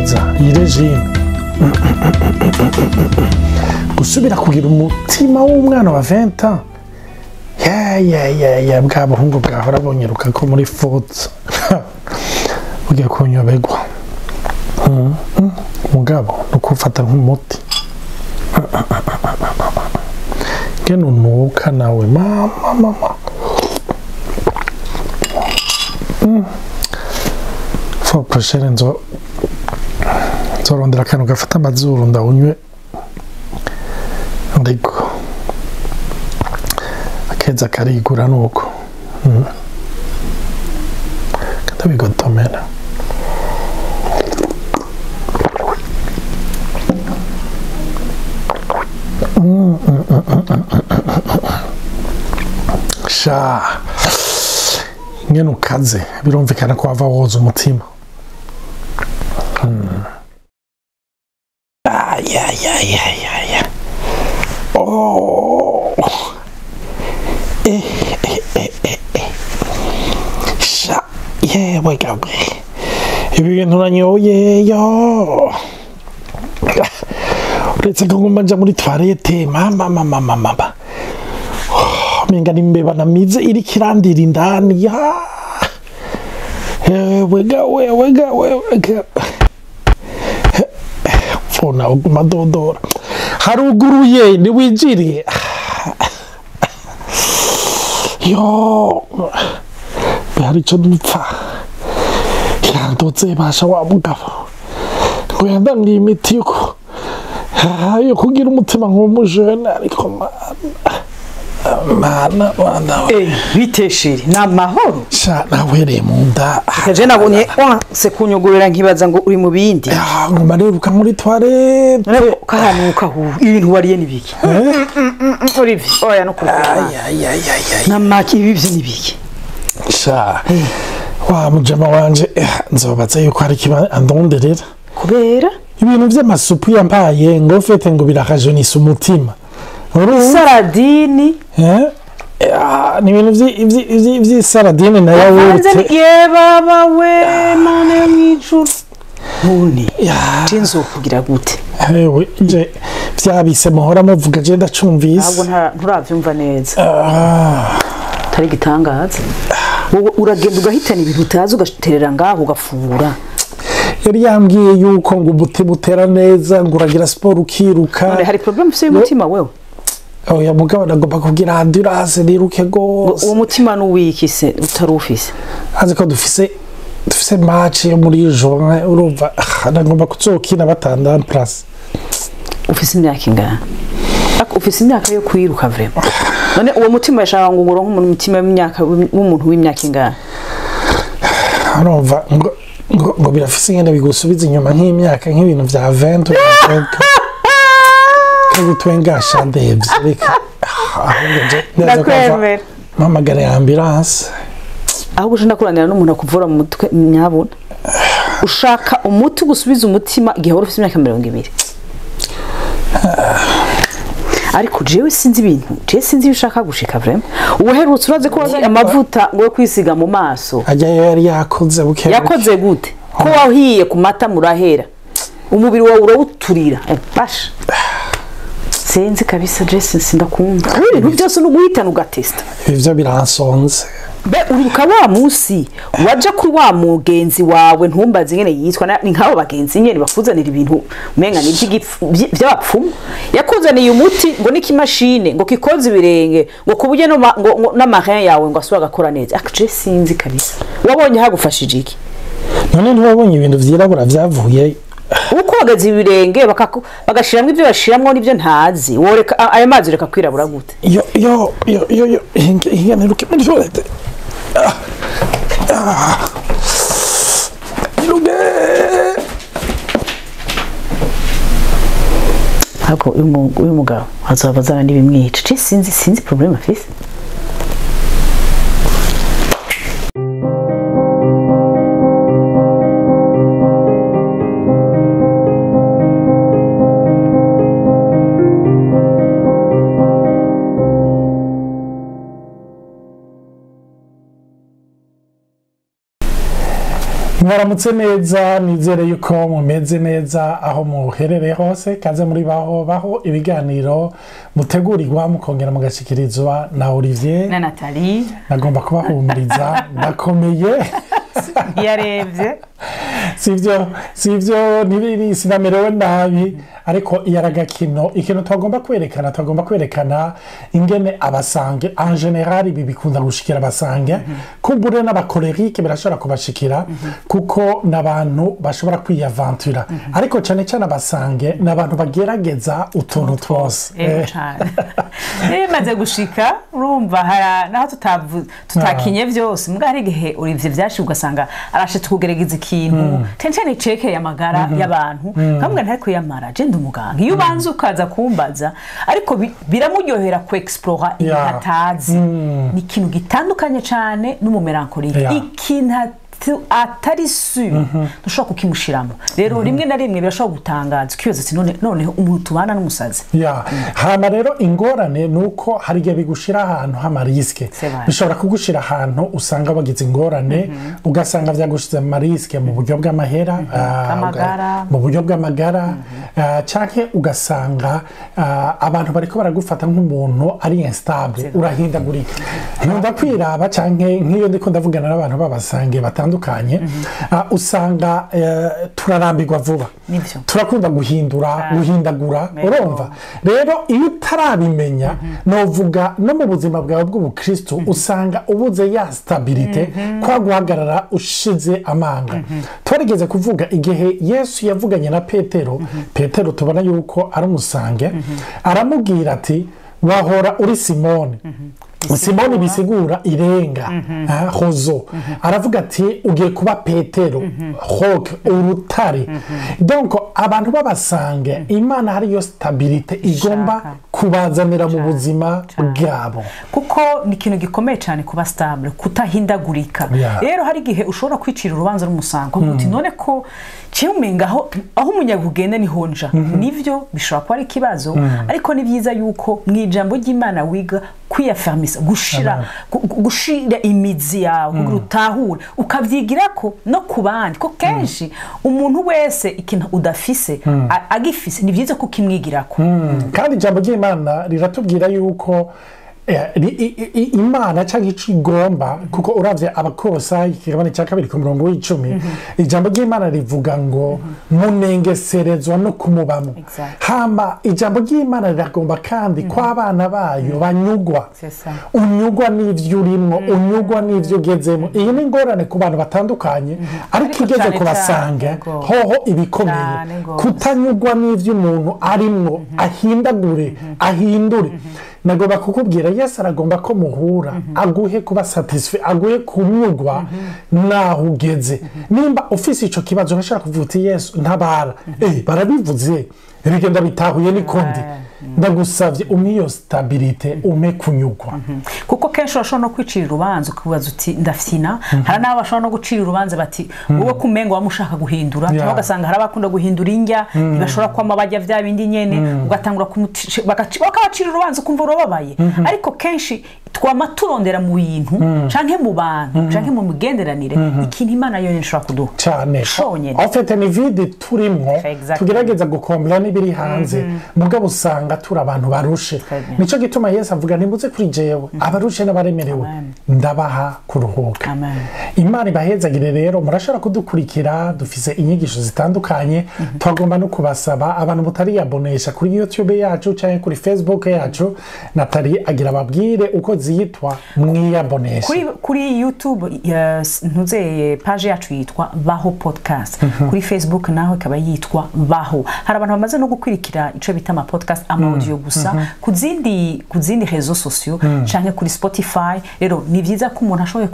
neza iyi regime gusubira kugira umutima w'umwana wa 20 ans ya ya ya ya bwa buhungu bwahora bonyeruka ko muri foot ugiye kunyobegwa mugabo nukufata nk'umuti keno nuka nawe mama mama fo prochaine nzo nzorondera akantu gafata amazuru ndawunywe ndiko akeza karigura nuko katabigotomera sha ngene ukaze birumvikana ko wava woza umutima. Ay. Oh. Eh. Sha yewe gabwe ibi bintu nanyoye yo uretse ko ngomba nja muri toilette mama mama mama menga nimbeba namize iri kirandira indani ya wewe ga fona uguma dodora haruguruye niwijiriye yo hari ico dupfa yandotse basha wa mugabo ngo yandangiye imiti yuko yo kugira umutima nk'umujene ariko mana mana biteshiri na mahoro sha nawereye mu nda kaje nabonye se kunyugurira nkibaza ngo uri mu bindi ngoma reruka muri toilette kahanuka hu ibintu wariye nibiki Olivier oya no kurukura ay na maki ibi byo nibiki sha wa mujama wanje nzobaza yuko hari kiba andonderera kubera ibintu vy'amasupu yampaye ngo fete ngo birakajonisa umutima saradini ni ibintu vy'isaradini na yawurute ye baba we mana yo mwijuru none je kugira gute ewe je vyabise muhora muvuga je ndacumvise ahubwo nturavyumva neza tari gitangaza wowe uragenda ugahitana ibintu utazi ugaterera ngaho ugafungura yari yambwiye yuko ngo umutima utera neza ngo uragira siporo ukiruka hari problem ufise y'umutima wewe oya mugabo nagomba kugira endurance niruke gose uwo mutima n'uwiki se utari ufise azi ko dufise match yo muri juin urumva nagomba kuzokina batanda en place ufise imyaka ingana ufise imyaka yo kwiruka vraiment none uwo mutima yashaka ngo uronke umutima w'imyaka w'umuntu w'imyaka ingana urumva ngo birafise ingene bigusubiza inyuma nk'imyaka nk'ibintu vya 20 kagutwengasha ndevye reka ndakwemera mpamagara ya ambulance ahubwo ushaka kuranira n'umuntu akuvura mu mutwe nyabona ushaka umuti gusubiza umutima igihe wari ufise imyaka 20 ariko jewe sinzi ibintu jewe sinzi ibyo ushaka gushika vraiment ubuherutse uraze ko wazanye amavuta ngo kwisiga mu maso ajya yari yakoze buke yakoze gute ko wahiye ku mata murahera umubiri wawe urawuturira basha sinzi kabisa je sindakunda ibintu byose no guhitana ugatesta ivyo biransonze be uribuka wa munsi waja kuri wa mugenzi wawe ntumbaze ingene yitwa ni nk'abo bagenzi nyene bakuzanira ibintu umenga ni by'abapfumu yakuzaniye umuti ngo n'ikimashine ngo kikoze ibirenge ngo kuburyo n'amarin yawe ngo asubire agakora neza je sinzi kabisa wabonye hagufashije iki none ntiwabonye ibintu vyirabura vyavuye uko wagaze ibirenge bagashiramwo ibyo bashiramwo n'ibyo ntazi woreka ayo mazi reka kwirabura gute yo yo yo yo yo ingene ruke muri toilette Iruge ariko uyu mugabo azaba azana n'ibimwica je sinzi problème afise Mwaramutse neza, nizere yuko mumeze neza aho muherereye hose. Kaze muri Baho Baho, ibiganiro mutegurirwa mukongera mugashikirizwa na Olivier na Nathalie. Nagomba kubahumuriza, ndakomeye. Yarebye. Sivyo, ntibiri, sinamerewe nabi, ariko iyo ari agakino. Ikintu twagomba kwerekana ingene abasanguins en général, ibi bikunda gushikira abasanguins, kumbure n'abacolériques birashobora kubashikira, kuko n'abantu bashobora kwiyaventura, ariko cyane cyane abasanguins ni abantu bagerageza utuntu twose. Ego cane. Rero bimaze gushika, urumva naho tutakinye vyose, mbwa hari igihe Olivier vyashika ugasanga arashitse kugerageza ikintu cyane cyane cekeye amagara y'abantu, nkamubwira ntariko yamara je ndi umuganga, iyo ubanza ukaza kumbaza. Ariko biramuryohera ku explora ibintu atazi. Ni ikintu gitandukanye cane n'umumélancolique. Ikintu atari sûr ntushobora kukimushiramo. Rero rimwe na rimwe birashobora gutangaza, ukibaza uti none noneho umuntu tubana n'umusazi? Ya, hama rero ingorane ni uko hari igihe bigushira ahantu h'amarisques. C'est vrai. Bishobora kugushira ahantu usanga wagize ingorane, ugasanga vyagushize mu marisques mu buryo bw'amahera, Bw'amagara. mu buryo bw'amagara, canke ugasanga abantu bariko baragufata nk'umuntu ari instable, C'est vrai. urahindagurika. Nkunda kwiraba canke nk'iyo ndiko ndavugana n'abantu b'abasanguins batandukanye, usanga turarambirwa vuba. Nivyo. Turakunda guhindura, guhindagura. Urumva rero, iyo utarabimenya, novuga no mu buzima bwawe bw'ubukristo usanga ubuze ya stabilité, kwa guhagarara ushize amanga. Twarigeze kuvuga igihe Yesu yavuganye na Petero. Petero tubona yuko ari umusanguin, aramubwira ati: "Wahora uri Simoni." Simoni bisigura irenga, roseau. Aravuga ati: "Ugiye kuba Petero, roc, urutare." Donc abantu b'abasanguins, Imana hariyo stabilité igomba Ishaka. kubazanira mu buzima bwabo. Kuko ni ikintu gikomeye cyane kuba stable, kutahindagurika. Rero hari igihe ushobora kwicira urubanza rw'umusango uti: "None ko ciye umenga aho umuyaga ugenda niho nja?" Nivyo, bishobora kuba ari ikibazo, ariko ni byiza yuko mu ijambo ry'Imana wiga kwiyafirmisa, gushira imizi yawe kugira utahure, ukavyigira ko no ku bandi, ko kenshi umuntu wese ikintu udafise agifise, ni byiza kukimwigirako. Kandi ijambo ry'Imana riratubwira yuko Imana cyangwa icyo igomba, kuko uravye Abakorosayi ikigabane cya 2 ku murongo w'10, ijambo ry'Imana rivuga ngo munengeserezwa no kumubamo. Hama ijambo ry'Imana riragomba kandi ko abana bayo banyugwa. C'est ça. Unyugwa n'ivyo urimwo, unyugwa n'ivyo ugezemo. Iyi ni ingorane ku bantu batandukanye, ariko Ariko igeze cane ku basanguins cane, go. hoho ibikomeye. Cane gose. Kutanyugwa n'ivyo umuntu arimwo, ahindagure, ahindure. Nagomba kukubwira, Yesu aragomba ko muhura, aguhe kuba satisfait, aguhe kunyugwa naho ugeze. Nimba ufise ico kibazo, urashobora kuvuga uti: "Yesu, ntabara, barabivuze, bigenda bitahuye nikundi, ndagusavye umpe iyo stabilité, umpe kunyugwa." Kuko kenshi urashobora no kwicira urubanza, ukibaza uti: "Ndafyina." Hari n'abo bashobora no gucira urubanza bati: "Wowe kumengo waba ushaka guhindura." Cyangwa ugasanga hari abakunda guhindura indya, ntibashobora kwama bajya bya bindi nyene, ugatangura bakabacira urubanza, ukumva urababaye. Ariko kenshi twama turondera mu bintu canke mu bantu canke mu migenderanire ikintu Imana yonyine ishobora kuduha. Cyane. Conyene. En fait, ni vide turimwo. Tugerageza gukombora n'ibiri hanze, mugabo usanga turi abantu barushe. Très bien. Nico gituma Yesu avuga: "Nimuze kuri jewe abarushe n'abaremerewe, Amen. ndabaha kuruhuka." Amen. Imana ibahezagire. Rero murashobora kudukurikira, dufise inyigisho zitandukanye. Twagomba no kubasaba abantu mutariyabonesha kuri YouTube yacu cyangwa kuri Facebook yacu, Natali agira ababwire uko zitwa, mwiyabonesha. Kuri YouTube ntuzeye page yacu yitwa Baho Podcast, kuri Facebook naho ikaba yitwa Baho. Hari abantu bamaze no gukurikira ico bita ama podcast, ama audio gusa, ku zindi réseaux sociaux canke kuri Spotify. Rero ni vyiza ko umuntu ashoboye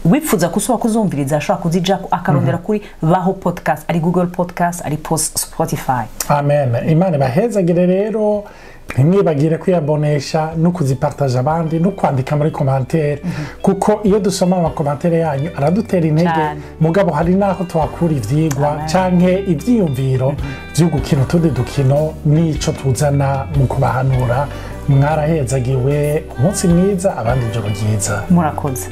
wifuza kusoba kuzumviriza ashobora kuzijako akarondera kuri Baho Podcast, ari Google Podcast, ari Spotify. Amen. Imana ibahezagire. Rero ntimwibagire kwiyabonesha no kuzipartaja abandi no kwandika muri commentaire, kuko iyo dusoma amacommentaires yanyu aradutera intege. Cane. Mugabo hari n'aho tuhakura ivyigwa Amen. canke ivyiyumviro vyo gukina utundi dukino n'ico tuzana mu kubahanura. Mwarahezagiwe, umunsi mwiza, abandi ijoro ryiza. Murakoze.